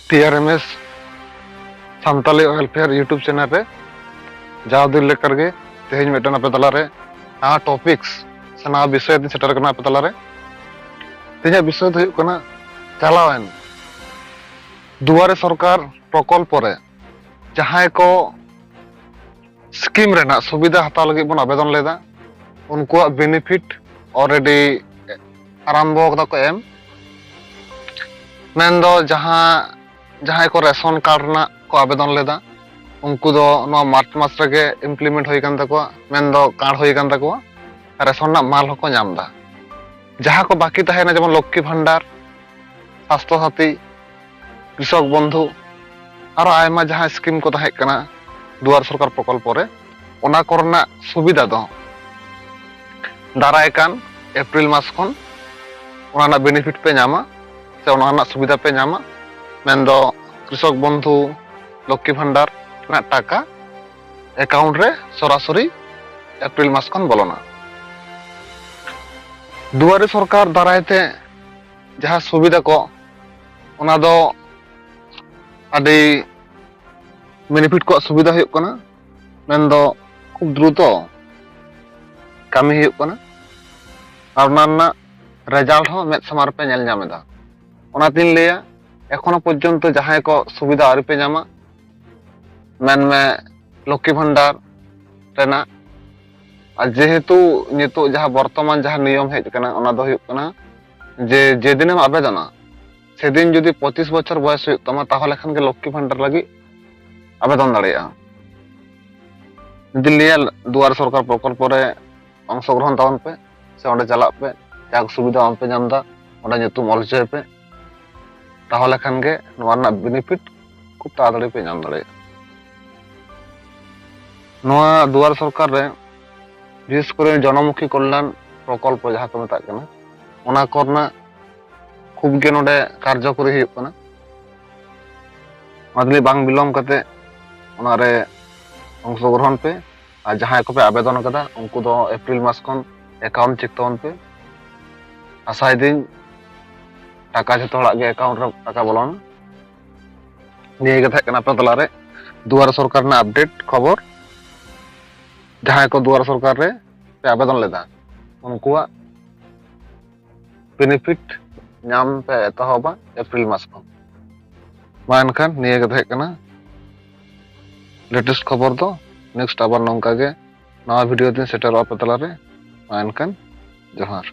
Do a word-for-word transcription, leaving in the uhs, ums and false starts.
T R M S Santali welfare YouTube channel ᱨᱮ ᱡᱟᱣ ᱫᱤᱱ ᱞᱮᱠᱟ ᱨᱮᱜᱮ ᱛᱮᱦᱮᱧ ᱢᱤᱫᱴᱟᱝ ᱟᱯᱮ ᱛᱟᱞᱟᱨᱮ ᱱᱟᱣᱟ ᱴᱚᱯᱤᱠᱥ ᱥᱮ ᱱᱟᱣᱟ ᱵᱤᱥᱚᱭ ᱟᱛᱮᱧ ᱥᱮᱴᱮᱨ ᱠᱟᱱᱟ ᱟᱯᱮ ᱛᱟᱞᱟᱨᱮ᱾ ᱛᱮᱦᱮᱧᱟᱜ ᱵᱤᱥᱚᱭ ᱫᱚ ᱦᱩᱭᱩᱜ ᱠᱟᱱᱟ ᱪᱟᱞᱟᱣᱮᱱ ᱫᱩᱣᱟᱨᱮ ᱥᱚᱨᱠᱟᱨ ᱯᱨᱚᱠᱚᱞᱯᱚ ᱨᱮ ᱡᱟᱦᱟᱸᱭ ᱠᱚ ᱥᱠᱤᱢ ᱨᱮᱱᱟᱜ ᱥᱩᱵᱤᱫᱷᱟ ᱦᱟᱛᱟᱣ ᱞᱟᱹᱜᱤᱫ ᱵᱚᱱ ᱟᱵᱮᱫᱚᱱ ᱞᱮᱫᱟ, ᱩᱱᱠᱩᱣᱟᱜ ᱵᱮᱱᱤᱯᱷᱤᱴ ᱚᱞᱨᱮᱰᱤ ᱟᱨᱟᱢᱵᱚ ᱠᱟᱫᱟ ᱠᱚ ᱮᱢ᱾ ᱢᱮᱱᱫᱚ ᱡᱟᱦᱟᱸ ᱡᱟᱦᱟᱸᱭ ᱠᱚ ᱨᱮᱥᱚᱱ ᱠᱟᱨᱰ ᱨᱮᱱᱟᱜ ᱠᱚ ᱟᱵᱮᱫᱚᱱ ᱞᱮᱫᱟ, ᱩᱱᱠᱩ ᱫᱚ ᱱᱚᱣᱟ ᱢᱟᱨᱪ ᱢᱟᱥ ᱨᱮᱜᱮ ᱤᱢᱯᱞᱤᱢᱮᱱᱴ ᱦᱩᱭ ᱟᱠᱟᱱ ᱛᱟᱠᱚᱣᱟ, ᱢᱮᱱᱫᱚ ᱠᱟᱨᱰ ᱦᱩᱭ ᱟᱠᱟᱱ ᱛᱟᱠᱚᱣᱟ, ᱨᱮᱥᱚᱱ ᱨᱮᱱᱟᱜ ᱢᱟᱞ ᱦᱚᱸᱠᱚ ᱧᱟᱢ ᱮᱫᱟ᱾ ᱡᱟᱦᱟᱸ ᱠᱚ ᱵᱟᱹᱠᱤ ᱛᱟᱦᱮᱸᱭᱮᱱᱟ, ᱡᱮᱢᱚᱱ ᱞᱚᱠᱠᱷᱤ ᱵᱷᱟᱱᱰᱟᱨ, ᱥᱟᱥᱛᱷᱚ ᱥᱟᱛᱷᱤ, ᱠᱨᱤᱥᱚᱠ ᱵᱚᱱᱫᱷᱩ, ᱟᱨᱚ ᱟᱭᱢᱟ ᱡᱟᱦᱟᱸ ᱥᱠᱤᱢ ᱠᱚ ᱛᱟᱦᱮᱸ ᱠᱟᱱᱟ ᱫᱩᱣᱟᱨ ᱥᱚᱨᱠᱟᱨ ᱯᱨᱚᱠᱚᱞᱯᱚ ᱨᱮ, ᱚᱱᱟ ᱠᱚᱨᱮᱱᱟᱜ ᱥᱩᱵᱤᱫᱷᱟ ᱫᱚ ᱫᱟᱨᱟᱭ ᱠᱟᱱ ᱮᱯᱨᱤᱞ ᱢᱟᱥ ᱠᱷᱚᱱ ᱚᱱᱟ ᱨᱮᱱᱟᱜ ᱵᱮᱱᱤᱯᱷᱤᱴ ᱯᱮ ᱧᱟᱢᱟ ᱥᱮ ᱚᱱᱟ ᱨᱮᱱᱟᱜ ᱥᱩᱵᱤᱫᱷᱟ ᱯᱮ ᱧᱟᱢᱟ᱾ ᱢᱮᱱᱫᱚ ᱠᱨᱤᱥᱚᱠ ᱵᱚᱱᱫᱷᱩ, ᱞᱚᱠᱠᱷᱤ ᱵᱷᱟᱱᱰᱟᱨ ᱨᱮᱱᱟᱜ ᱴᱟᱠᱟ ᱮᱠᱟᱣᱩᱱᱴ ᱨᱮ ᱥᱚᱨᱟᱥᱚᱨᱤ ᱮᱯᱨᱤᱞ ᱢᱟᱥ ᱠᱷᱚᱱ ᱵᱚᱞᱚᱱᱟ᱾ ᱫᱩᱣᱟᱨᱮ ᱥᱚᱨᱠᱟᱨ ᱫᱟᱨᱟᱭ ᱛᱮ ᱡᱟᱦᱟᱸ ᱥᱩᱵᱤᱫᱷᱟ ᱠᱚ, ᱚᱱᱟ ᱫᱚ ᱟᱹᱰᱤ ᱵᱮᱱᱤᱯᱷᱤᱴ ᱠᱚᱣᱟᱜ ᱥᱩᱵᱤᱫᱷᱟ ᱦᱩᱭᱩᱜ ᱠᱟᱱᱟ, ᱢᱮᱱᱫᱚ ᱠᱷᱩᱵ ᱫᱨᱩᱛᱚ ᱠᱟᱹᱢᱤ ᱦᱩᱭᱩᱜ ᱠᱟᱱᱟ ᱟᱨ ᱚᱱᱟ ᱨᱮᱱᱟᱜ ᱨᱮᱡᱟᱞᱴ ᱦᱚᱸ ᱢᱮᱫ ᱥᱟᱢᱟᱝ ᱨᱮᱯᱮ ᱧᱮᱞ ᱧᱟᱢ ᱮᱫᱟ᱾ ᱚᱱᱟᱛᱤᱧ ᱞᱟᱹᱭᱟ, ᱮᱠᱷᱚᱱᱳ ᱯᱚᱨᱡᱚᱱᱛᱚ ᱡᱟᱦᱟᱸᱭ ᱠᱚ ᱥᱩᱵᱤᱫᱷᱟ ᱟᱹᱣᱨᱤ ᱯᱮ ᱧᱟᱢᱟ, ᱢᱮᱱᱢᱮ ᱞᱚᱠᱠᱷᱤ ᱵᱷᱟᱱᱰᱟᱨ ᱨᱮᱱᱟᱜ, ᱟᱨ ᱡᱮᱦᱮᱛᱩ ᱱᱤᱛᱚᱜ ᱡᱟᱦᱟᱸ ᱵᱚᱨᱛᱚᱢᱟᱱ ᱡᱟᱦᱟᱸ ᱱᱤᱭᱚᱢ ᱦᱮᱡ ᱟᱠᱟᱱᱟ, ᱚᱱᱟ ᱫᱚ ᱦᱩᱭᱩᱜ ᱠᱟᱱᱟ ᱡᱮ ᱡᱮᱫᱤᱱᱮᱢ ᱟᱵᱮᱫᱚᱱᱟ, ᱥᱮᱫᱤᱱ ᱡᱩᱫᱤ ᱯᱚᱸᱪᱤᱥ ᱵᱚᱪᱷᱚᱨ ᱵᱚᱭᱮᱥ ᱦᱩᱭᱩᱜ ᱛᱟᱢᱟ, ᱛᱟᱦᱚᱞᱮ ᱠᱷᱟᱱ ᱜᱮ ᱞᱚᱠᱠᱷᱤ ᱵᱷᱟᱱᱰᱟᱨ ᱞᱟᱹᱜᱤᱫ ᱟᱵᱮᱫᱚᱱ ᱫᱟᱲᱮᱭᱟᱜᱼᱟ᱾ ᱡᱩᱫᱤ ᱞᱟᱹᱭᱟ ᱫᱩᱣᱟᱨ ᱥᱚᱨᱠᱟᱨ ᱯᱨᱚᱠᱚᱞᱯᱚ ᱨᱮ ᱚᱝᱥᱚᱜᱨᱚᱦᱚᱱ ᱛᱟᱵᱚᱱ ᱯᱮ, ᱥᱮ ᱚᱸᱰᱮ ᱪᱟᱞᱟᱜ ᱯᱮ, ᱡᱟᱦᱟᱸ ᱥᱩᱵᱤᱫᱷᱟ ᱵᱟᱝ ᱯᱮ ᱧᱟᱢ ᱮᱫᱟ, ᱚᱸᱰᱮ ᱧᱩᱛᱩᱢ ᱚᱞ ᱦᱚᱪᱚᱭ ᱯᱮ, ᱛᱟᱦᱚᱞᱮ ᱠᱷᱟᱱ ᱜᱮ ᱱᱚᱣᱟ ᱨᱮᱱᱟᱜ ᱵᱮᱱᱤᱯᱷᱤᱴ ᱠᱷᱩᱵ ᱛᱟᱲᱟᱛᱟᱲᱤ ᱯᱮ ᱧᱟᱢ ᱫᱟᱲᱮᱭᱟᱜᱼᱟ᱾ ᱱᱚᱣᱟ ᱫᱩᱣᱟᱨ ᱥᱚᱨᱠᱟᱨ ᱨᱮ ᱵᱤᱥᱮᱥ ᱠᱚᱨᱮ ᱡᱚᱱᱚᱢᱩᱠᱷᱤ ᱠᱚᱞᱭᱟᱱ ᱯᱨᱚᱠᱚᱞᱯᱚ ᱡᱟᱦᱟᱸ ᱠᱚ ᱢᱮᱛᱟᱜ ᱠᱟᱱᱟ, ᱚᱱᱟ ᱠᱚᱨᱮᱱᱟᱜ ᱠᱷᱩᱵ ᱜᱮ ᱱᱚᱰᱮ ᱠᱟᱨᱡᱚᱠᱚᱨᱤ ᱦᱩᱭᱩᱜ ᱠᱟᱱᱟ᱾ ᱚᱱᱟ ᱛᱮᱜᱮ ᱵᱟᱝ ᱵᱤᱞᱚᱢ ᱠᱟᱛᱮ ᱚᱱᱟᱨᱮ ᱚᱝᱥᱚᱜᱨᱚᱦᱚᱱ ᱯᱮ, ᱟᱨ ᱡᱟᱦᱟᱸᱭ ᱠᱚᱯᱮ ᱟᱵᱮᱫᱚᱱ ᱟᱠᱟᱫᱟ, ᱩᱱᱠᱩ ᱫᱚ ᱮᱯᱨᱤᱞ ᱢᱟᱥ ᱠᱷᱚᱱ ᱮᱠᱟᱣᱩᱱᱴ ᱪᱮᱠ ᱛᱟᱵᱚᱱ ᱯᱮ᱾ ᱟᱥᱟᱭᱮᱫᱟᱹᱧ ᱴᱟᱠᱟ ᱡᱷᱚᱛᱚ ᱦᱚᱲᱟᱜ ᱜᱮ ᱮᱠᱟᱣᱩᱱᱴ ᱨᱮ ᱴᱟᱠᱟ ᱵᱚᱞᱚᱱᱟ᱾ ᱱᱤᱭᱟᱹ ᱜᱮ ᱛᱟᱦᱮᱸ ᱠᱟᱱᱟ ᱟᱯᱮ ᱛᱟᱞᱟᱨᱮ ᱫᱩᱣᱟᱨ ᱥᱚᱨᱠᱟᱨ ᱨᱮᱱᱟᱜ ᱟᱯᱰᱮᱴ ᱠᱷᱚᱵᱚᱨ᱾ ᱡᱟᱦᱟᱸᱭ ᱠᱚ ᱫᱩᱣᱟᱨ ᱥᱚᱨᱠᱟᱨ ᱨᱮ ᱯᱮ ᱟᱵᱮᱫᱚᱱ ᱞᱮᱫᱟ, ᱩᱱᱠᱩᱣᱟᱜ ᱵᱮᱱᱤᱯᱷᱤᱴ ᱧᱟᱢ ᱯᱮ ᱮᱛᱚᱦᱚᱵᱟ ᱮᱯᱨᱤᱞ ᱢᱟᱥ ᱠᱷᱚᱱ᱾ ᱢᱟ ᱮᱱᱠᱷᱟᱱ ᱱᱤᱭᱟᱹ ᱜᱮ ᱛᱟᱦᱮᱸ ᱠᱟᱱᱟ ᱞᱮᱴᱮᱥᱴ ᱠᱷᱚᱵᱚᱨ ᱫᱚ᱾ ᱱᱮᱠᱥᱴ ᱟᱵᱟᱨ ᱱᱚᱝᱠᱟ ᱜᱮ ᱱᱟᱣᱟ ᱵᱷᱤᱰᱤᱭᱳ ᱛᱤᱧ ᱥᱮᱴᱮᱨᱚᱜᱼᱟ ᱟᱯᱮ ᱛᱟᱞᱟᱨᱮ᱾ ᱢᱟ ᱮᱱᱠᱷᱟᱱ ᱡᱚᱦᱟᱨ᱾